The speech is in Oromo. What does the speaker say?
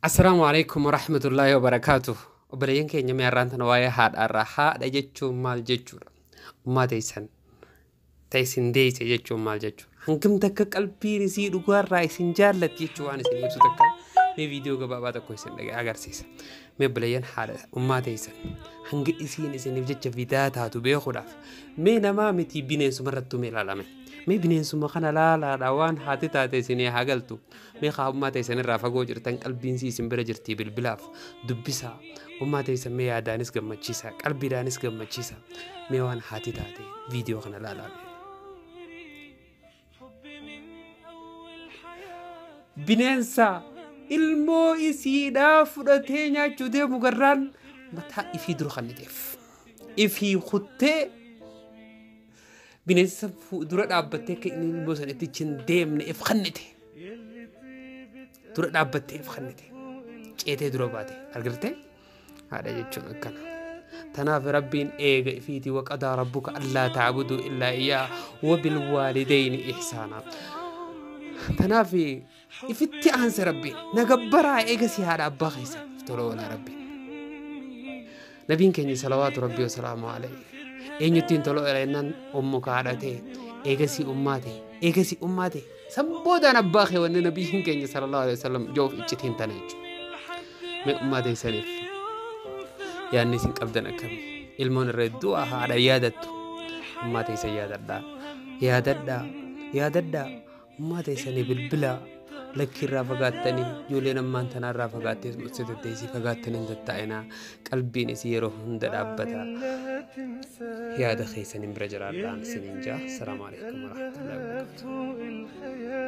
Assalaamu alaikum warahmatullaahi wabarakaatuh. Obboleeyyan keenya mee har'aan tana waa'ee haadhaarraa haadha jechuun maal jechuudha? Ummaa teessan ta isin deeyse jechuun maal jechuudha? Hangam takka qalbiin isii dhugaarraa isin jaallatti jechuu waan isin ibsu takka mee viidiyoo gabaabaa tokko isin agarsiisa. Mee obboleeyyan haadha ummaa teessan hanga isiin isiniif jecha fidaa taatu beekuudhaaf mee namaa miti bineensuma irrattuu mee ilaalame. Mee bineensuma kana laalaadha waan haati taate isinii haa galtu. Mee haa ummaa teessan irraa fagoo jirtan qalbiin sii isin bira jirtii bilbilaaf dubbisaa. Ummaa teessan mee yaadaanis gammachiisa qalbiidhaanis gammachiisa. Mee waan haati taate viidiyoo kana laalaa. Bineensa ilmoo isiidhaa fudhatee nyaachuu deemu garraan mataa ifii dura kanniteef. Ifii kuttee bineensa dura dhaabbattee akka inni ilmoo sana itti hin deemne if kannite. Dura dhaabbattee if kannite. Ceetee dura baate argitee haadha jechuun akkana. Tanaaf rabbiin eega ifiiti waqadaa rabbuka allaa ta'buduu illaa iyyaa wabilwaalidayni ihsaanaa. Tanaaf ifitti aanse rabbiin na gabbaraa eega si haadha abbaa keessa tola oolaa rabbiin. Nabiin keenya salawaatu rabbii wasalaamu alayhi. Eenyuttiin tola oola jennaan ummu kaadhatee eegasii ummaa ta'e eegasii ummaa ta'e san boodaan abbaa kee wanni nabiin keenya sallallahu alayhi wasallam joof iccitiin tana jechuudha. Mee ummaa teessaniif yaadni isin qabdan akkami ilmoon irra hedduu haadha yaadattu ummaa teessan yaadadhaa yaadadhaa yaadadhaa ummaa teessanii bilbilaa lakkii irraa fagaattanii ijoolleen ammaan tanaa irraa fagaattee tetteessii fagaattanii hin tattaa'inaa qalbiin isii yeroo hunda dhaabbata yaada keessaniin bira jiraadhaan isiniin jaa. Assalaamu alaikum warahmatullahi wabarakatuh.